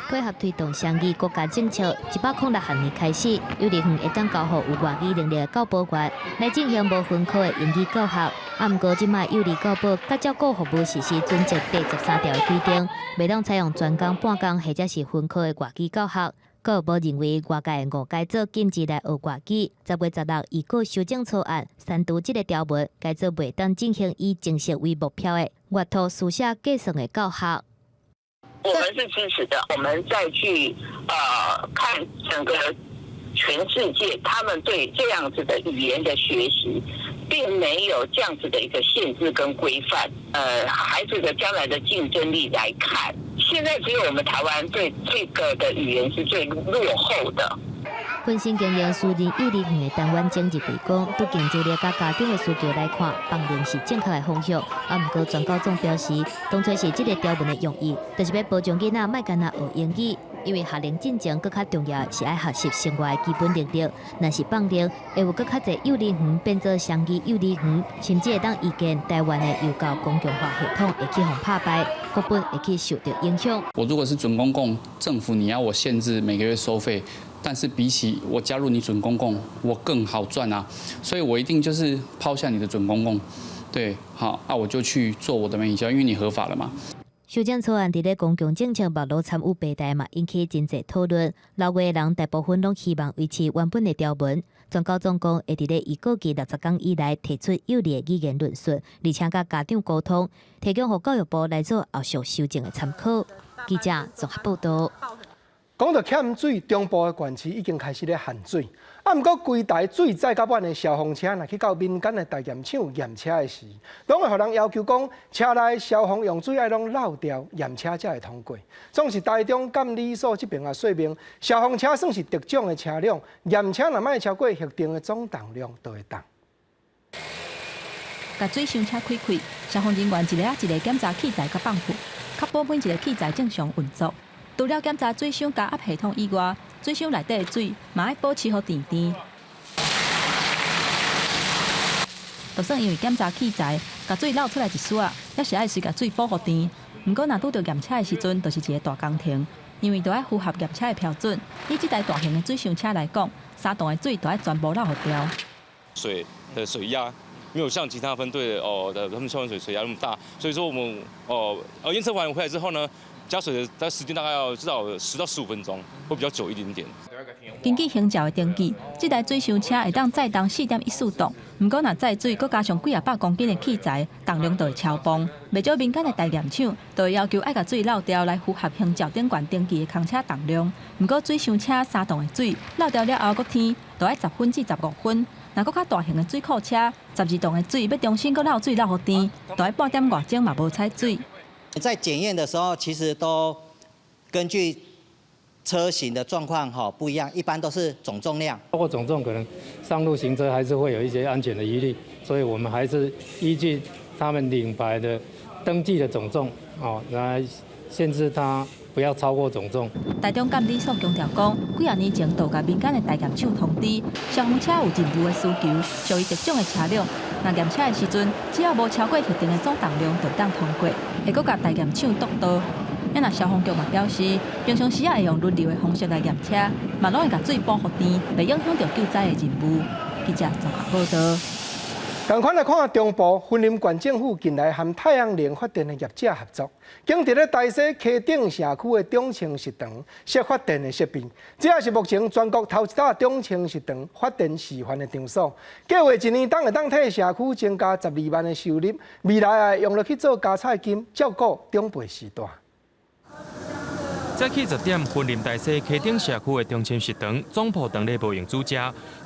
配合推動雙語國家政策，106學年開始，幼兒園會當交予有外語能力的教保員來進行無分科的英語教學。啊，毋過這擺幼兒教保佮照顧服務實施準則第13條的規定，袂當採用全工、半工或者是分科的外語教學。教育部認為外界誤解做禁止來學外語。10月16預告修正草案，刪除這个條文，改做袂當進行以正式為目標的閱讀、書寫、計算的教學。
我們是支持的，我們再去看整個全世界，他們對這樣子的語言的學習，並沒有這樣子的一個限制跟規範。孩子的將來的競爭力來看，現在只有我們台灣對這個的語言是最落後的。
分身經營私人幼兒園的陳婉晶認為講，對經濟力佮家長的需求來看，放任是正確的方向。啊，毋過全教總表示，當初是這个條文的用意，就是欲保障囡仔莫干焦學英語，因為學齡進前閣較重要的是愛學習生活的基本能力。若是放任，會有閣較濟幼兒園變做雙語幼兒園，甚至會當預見台灣的幼教公共化系統會去予拍敗，國本會去受著影響。
我如果是準公共政府，你要我限制每個月收費。但是比起我加入你準公共，我更好賺啊！所以我一定就是拋下你的準公共，對，好，那我就去做我的媒體教育，因為你合法了嘛。
修正草案佇咧公共政策網路參與平台嘛，引起真濟討論。老話人大部分攏希望維持原本的條文。全教總講會佇咧預告期60工以內提出有利的語言論述，而且佮家長溝通，提供予教育部來做後續修正的參考。記者綜合報道。
講到欠水，中部的縣市已經開始咧限水。啊，啊，毋過規台水載較滿的消防車，若去到民間的大驗廠驗車的時，攏會予人要求講，車內消防用水愛攏漏掉，驗車才會通過。總是台中監理所這爿也說明，消防車算是特種的車輛，驗車若莫超過核定的總重量，就會當。
共水箱車開開，消防人員一个仔一个檢查器材佮泵浦，確保每一个器材正常運作。除了檢查水箱加壓系統以外，水箱內底的水嘛愛保持予甜甜。就算因為檢查器材，共水漏出來一絲仔，猶是愛隨共水補予甜。毋過若拄著驗車的時陣，就是一个大工程，因為著愛符合驗車的標準。以這台大型的水箱車來講，3棟的水都愛全部漏予掉。
水的水壓沒有像其他分隊哦的他們消防水水壓那麼大，所以說我們哦驗車完回來之後呢，加水的時間大概要至少10到15分鐘，會比較久一點點。
根據興兆的登記，這台水箱車會當載重4.14噸，毋過若載水，閣加上幾仔百公斤的器材，重量就會超磅。袂少民間的大驗廠就會要求愛共水漏掉來符合興兆頂懸登記的空車重量。毋過水箱車3棟的水漏掉了後，閣添，就愛10分至15分。若閣較大型的水庫車，12棟的水欲重新閣漏水漏予甜，就愛半點外鐘嘛無彩水。
在檢驗的時候，其實都根據車型的狀況哈不一樣，一般都是總重量。
包括總重可能上路行車還是會有一些安全的疑慮，所以我們還是依據他們領牌的登記的總重哦來限制它不要超過總重。
台中監理所強調講，幾仔年前就共民間的大驗廠通知，消防車有任務的需求，屬於特種的車輛。若驗車的時陣，只要無超過核定的總重量，就當通過。會閣共大驗廠督導。啊，若消防局嘛表示，平常時也會用輪流的方式來驗車，嘛攏會共水補予甜，袂影響著救災的任務。記者綜合報導。
仝款來看中部雲林縣政府近來和太陽能發電的業者合作，經佇咧大溪溪頂社區的長青食堂設發電的設備，這也是目前全國頭一搭長青食堂發電示範的場所。計劃一年當會當替社區增加12萬的收入，未來會用落去做加菜金，照顧長輩序大。
早起10點，雲林大溪溪頂社區的長青食堂總鋪當咧無閒煮食，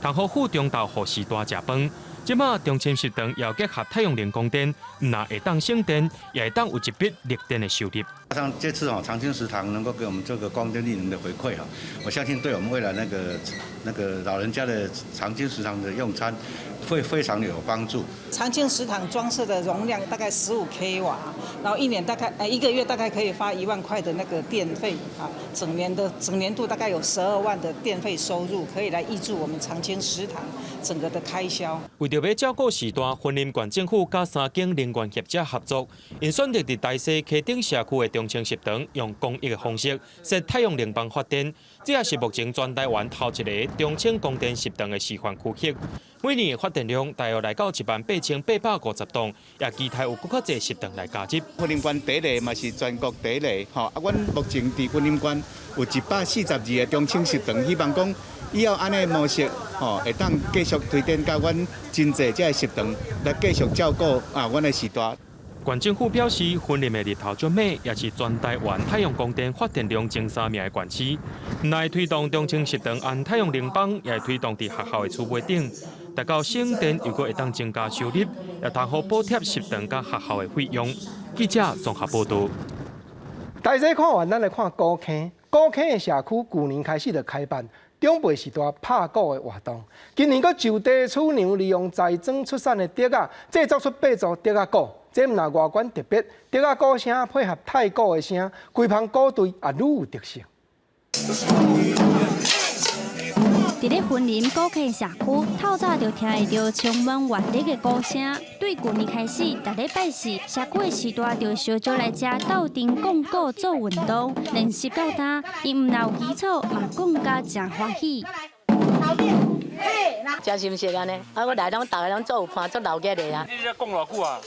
通予副中晝予序大食飯。這馬長青食堂也結合太陽能供電，毋但會當省電，也會當有一筆綠電的收入。
像這次哦，長青食堂能夠給我們這個光電綠能的回饋哈，我相信對我們未來那個老人家的長青食堂的用餐會非常有幫助。
長青食堂裝設的容量大概15 k 瓦，然後一年大概一個月大概可以發1萬塊的那個電費啊，整年的整年度大概有12萬的電費收入，可以來挹注我們長青食堂整個的開銷。
為著欲照顧序大，雲林縣政府佮三間能源業者合作，𪜶選擇佇大溪溪頂社區的長青食堂，用公益的方式設太陽能板發電，這也是目前全台灣頭一个長青光電食堂的示範區域。每年的發電量大約來到18,850棟，也期待有閣較濟食堂來加入。
雲林縣第一个嘛是全國第一个，吼啊！阮目前佇雲林縣有142个長青食堂，希望講以後按呢模式，吼會當繼續推展到阮真濟這个食堂來繼續照顧啊，阮的序大。
縣政府表示，雲林的日頭足猛，也是全台灣太陽光電發電量前三名的縣市。來推動長青食堂安太陽能板，也會推動佇學校的廚房頂，達到省電又閣會當增加收入，也通予補貼食堂佮學校的費用。記者綜合報導。
大家看完，咱來看古坑。古坑的社區舊年開始就開辦長輩序大拍鼓的活動，今年閣就地取娘，利用柴莊出產的竹仔，製作出八組竹仔鼓。這毋但外觀特別，竹仔鼓聲配合太鼓的聲，規棚鼓隊也愈有特色。
佇咧雲林古坑社區，透早就聽會著充滿活力的鼓聲。對舊年開始，逐禮拜四，社區的序大就相招來遮鬥陣講鼓做運動，練習到今，𪜶毋但有基礎，嘛講甲誠歡喜。
真心實按呢，啊，我來攏逐个攏做有伴，做熱鬧的啊。
你這講偌久啊？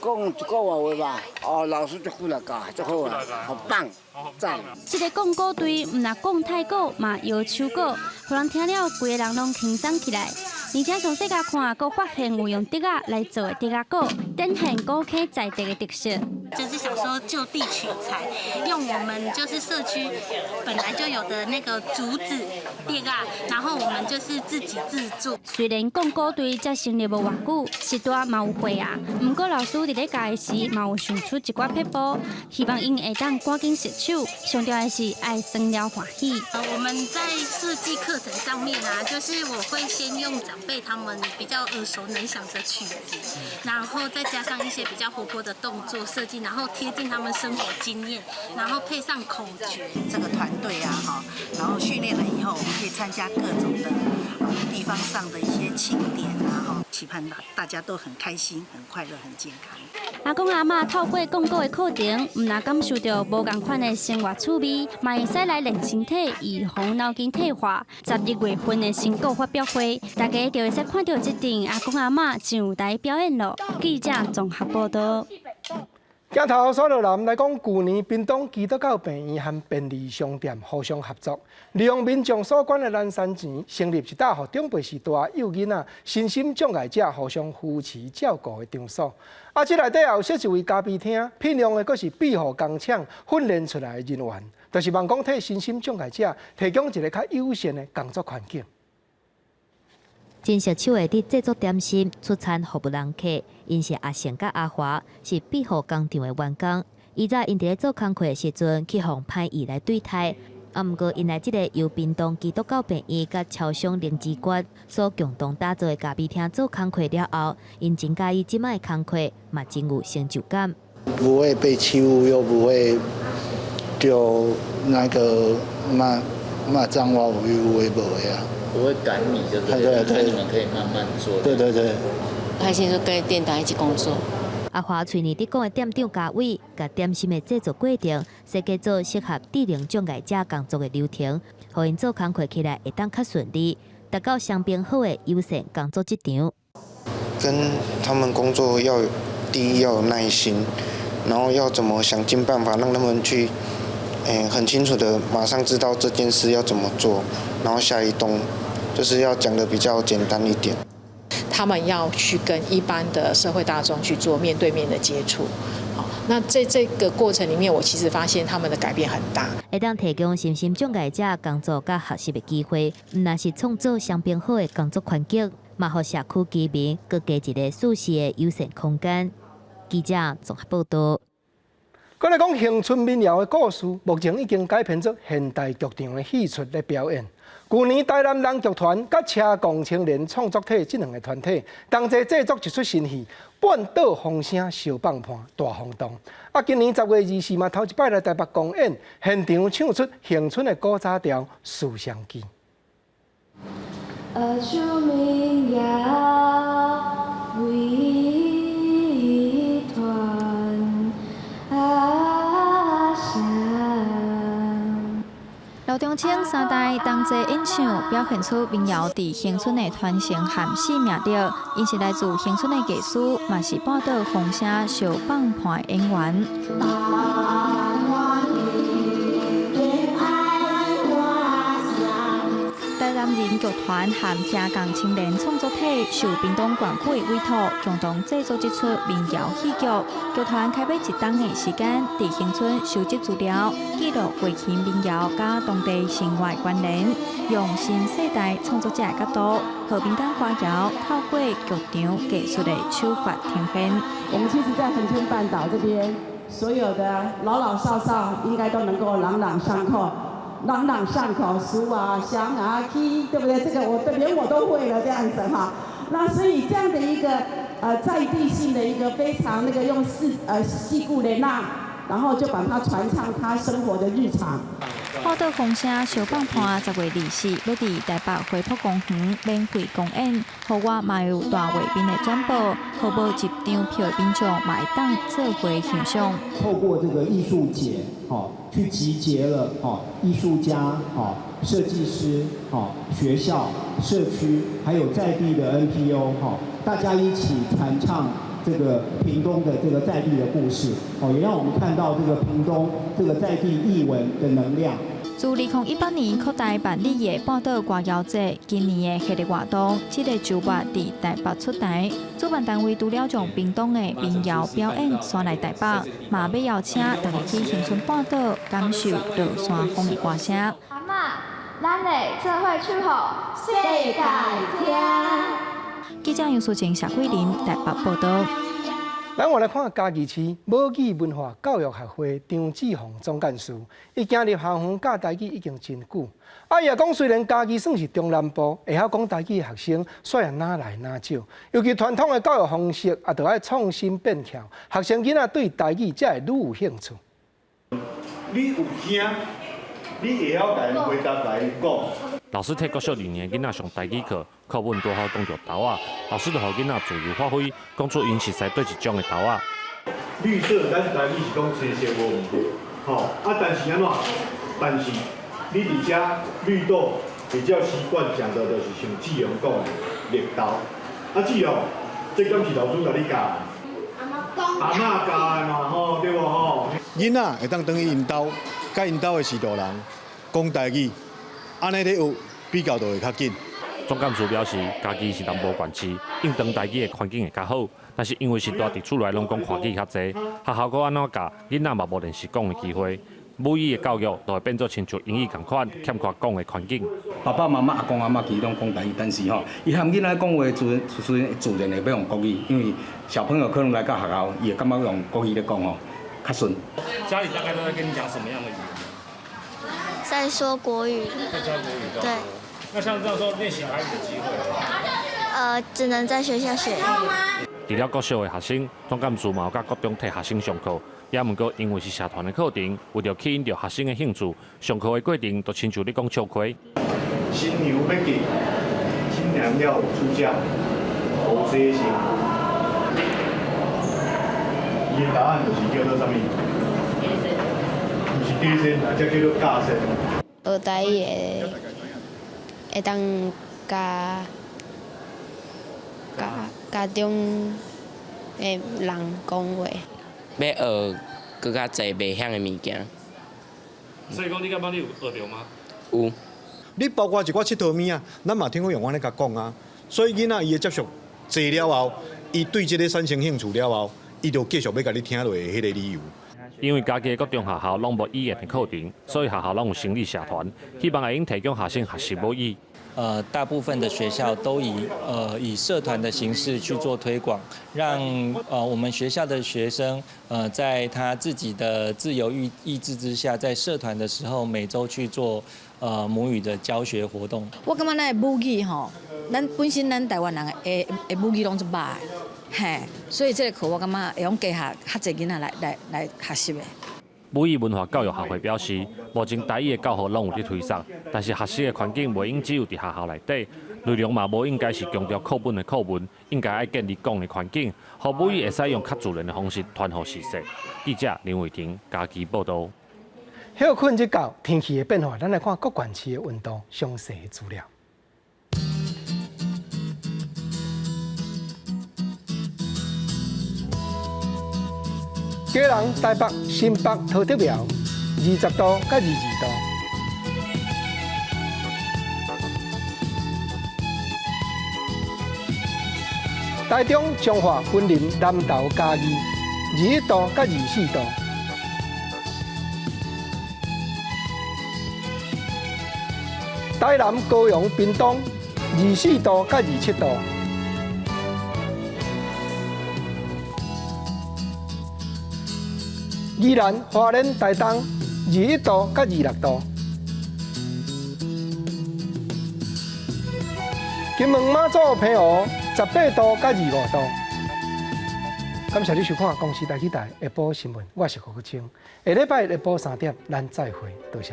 講一個月話吧。哦，老師足久來教，足好啊，好棒，讚。
這个講鼓隊毋但講太鼓，嘛搖手鼓，予人聽了規个人攏輕鬆起來。而且詳細共看，閣發現有用竹仔來做的竹仔鼓，展現古坑在地的特色。
就是想說就地取材，用我們就是社區本來就有的那個竹子碇仔，然後我們就是自己製作。
雖然講古隊才成立無偌久，序大嘛有歲啊，毋過老師佇咧教的時，嘛有想出一寡撇步，希望𪜶會當趕緊熟手。上重要的是愛耍了歡喜。
我們在設計課程上面啊，就是我會先用長輩他們比較耳熟能詳的曲子，然後再加上一些比較活潑的動作設計，然後貼近他們生活經驗，然後配上口訣。
這個團隊啊，哈，然後訓練了以後，我們可以參加各種的地方上的一些慶典啊，哈，期盼大家都很開心、很快樂、很健康。
阿公阿嬤透過講古的課程，毋但感受著無仝款的生活趣味，嘛會使來練身體，預防腦筋退化。12月份的成果發表會，大家就會使看著這陣阿公阿嬤上台表演囉。記者綜合報道。
鏡頭紲落來來講，舊年屏東基督教病院和便利商店互相合作，利用民眾所捐的南山錢，成立一搭予長輩時代幼囡仔、身心障礙者互相扶持照顧的場所。啊，這內底也有設一位咖啡廳，聘用的閣是庇護工廠訓練出來的人員，就是望講替身心障礙者提供一個較友善的工作環境。
真熟手的佇製作點心、出餐服務人客，𪜶是阿成佮阿華，是庇護工廠的員工。以早𪜶佇咧做工課的時陣，去予歹意來對待。啊，毋過𪜶來這個由屏東基督教病院佮超商靈芝館所共同打造的咖啡廳做工課了後，𪜶真佮意這擺的工課，嘛真有成就感。
不會被欺負，又不會就那個罵罵髒話，有的無的啊。
不會趕你，就對，對對，你們可以慢慢做。
對對對。
開心就跟店長一起工作。
阿華喙爾佇講的店長家偉，共點心的製作過程設計做適合智能障礙者工作的流程，予𪜶做工課起來會當較順利，達到雙邊好的友善工作職場。
跟他們工作要第一要有耐心，然後要怎麼想盡辦法讓他們去，很清楚的馬上知道這件事要怎麼做，然後下一動就是要講得比較簡單一點。
他們要去跟一般的社會大眾去做面對面的接觸，好，那在這個過程裡面，我其實發現他們的改變很大。
會當提供身心障礙者工作佮學習的機會，毋但是創造雙邊好的工作環境，嘛予社區居民閣加一個舒適的友善空間。記者綜合報道。
閣來講恆春民謠的故事，目前已經改編做現代劇場的戲出來表演。舊年台南人劇團佮車公青年創作體這兩个團體同齊製作一齣新戲《半島風聲相放伴大風動》。啊，今年10月24嘛，頭一擺來台北公演，現場唱出恆春的古早調《思鄉記》。
學唱民謠為傳阿聲。
老中青三代同齊演唱，表現出民謠佇恆春的傳承和生命力。𪜶是來自恆春的藝師，嘛是半島風聲相放伴的演員。台南人劇團和斜槓青年創作體受屏東縣府的委託，共同製作這齣民謠戲劇。劇團開欲一冬的時間，佇恆春收集資料，記錄過去民謠佮當地生活的關聯，用新世代創作者的角度，予民間歌謠透過劇場藝術的手法呈現。
我們其實，在恆春半島這邊，所有的老老少少應該都能夠朗朗上口。朗朗上口，思啊鄉啊起，對不對？這個我連我都會了，這樣子哈。那所以這樣的一個在地性的一個非常那個用四句連那，然後就把它傳唱他生活的日常。
半島風聲相放伴10月24欲佇台北花圃公園免費公演，戶外嘛有大畫面的轉播，予無入場票的民眾嘛會當做伙欣賞。
透過這個藝術節，去集結了藝術家、設計師、學校、社區，還有在地的 NPO，大家一起傳唱這個屏東的這個在地的故事，也讓我們看到這個屏東這個在地藝文的能量。
自2018年擴大辦理的半島歌謠節，今年的系列活動，這个週末佇台北出台。主辦單位除了將屏東的民謠表演徙來台北，嘛欲邀請大家去恆春半島感受落山風的歌聲。
阿嬤，咱會做伙唱予世界聽。
記者楊淑晴、謝桂林台北報道。
咱換來看嘉義市母語文化教育學會張志宏總幹事，伊行入校園教台語已經真久。啊，伊也講，雖然嘉義算是中南部，會曉講台語的學生，煞也若來若少。尤其傳統的教育方式，也著愛創新變巧，學生囡仔對台語才會愈有興趣。
你有聽，你會曉共𪜶回答共𪜶講。
老師替國小二年的囡仔上台語課，課文拄好講著豆仔，老師就予囡仔自由發揮，講出𪜶熟悉佗一種的豆仔。
綠色，咱台語是講青色無毋對，吼啊，但是按怎？但是你佇遮綠豆比較習慣講的，就是像志勇講的綠豆。啊，志勇，這敢是老師共你教的？阿嬤教的嘛，吼，對無吼？
囡仔會當轉去𪜶兜，佮𪜶兜的序大人講台語。按呢咧學比較就會較緊。
總幹事表示，嘉義是南部縣市，應當台語的環境會較好，但是因為是蹛佇厝內攏講華語較濟，學校閣按怎教，囡仔嘛無練習講的機會。母語的教育就會變做親像英語仝款，欠缺講的環境。
爸爸媽媽、阿公阿嬤其實攏講台語，但是吼，伊和囡仔講話自自自然會欲用國語，因為小朋友可能來到學校，伊會感覺用國語咧講吼較順。
家裡大概都在跟你講什麼樣的語言？
在說國語。
在教國語。
對。
那像這樣說練習台語的機會？
只能在學校學。
除了國小的學生，總幹事嘛有佮國中替學生上課，也毋過因為是社團的課程，為著吸引著學生的興趣，上課的過程就親像咧講笑話。
新娘欲嫁，新娘要出嫁，無洗身。伊的答案就是叫做啥物？毋是假仙，啊，這叫做假仙。
學台語會會當佮佮家中的人講話。
欲學閣較濟袂曉的物件。
所以講，你感覺你有學著嗎？
有。
你包括一寡𨑨迌物仔，咱嘛聽講用按呢共講啊。所以囡仔伊的接觸濟了後，伊對這个產生興趣了後，伊就繼續欲共你聽落的彼个理由。
因為嘉義的國中學校攏無語言的課程，所以學校攏有成立社團，希望會用提供學生學習母語。
大部分的學校都以社團的形式去做推廣，讓我們學校的學生在他自己的自由意志之下，在社團的時候每週去做母語的教學活動。
我感覺咱的母語吼，咱本身咱台灣人的母語攏足歹，嘿，所以這个課我感覺會用加予較濟囡仔來學習的。
母語文化教育學會表示，目前台語的教學攏有佇推廣，但是學習的環境袂用只有佇學校內底，內容嘛無應該是強調課本的課文，應該愛建立講的環境，予母語會使用較自然的方式傳予世世。記者林偉婷嘉義報導。
歇睏日到，天氣的變化，咱來看各縣市的溫度詳細的資料。基隆、台北、新北、桃竹苗，20度到22度。台中、彰化、雲林、南投、嘉義，21度到24度。台南、高雄、屏東，24度到27度。宜蘭、花蓮、台東，21度到26度。金門、馬祖、澎湖，18度到25度。感謝你收看《公視台語台》下晡新聞，我是胡國清。下禮拜下晡3點，咱再會，多謝。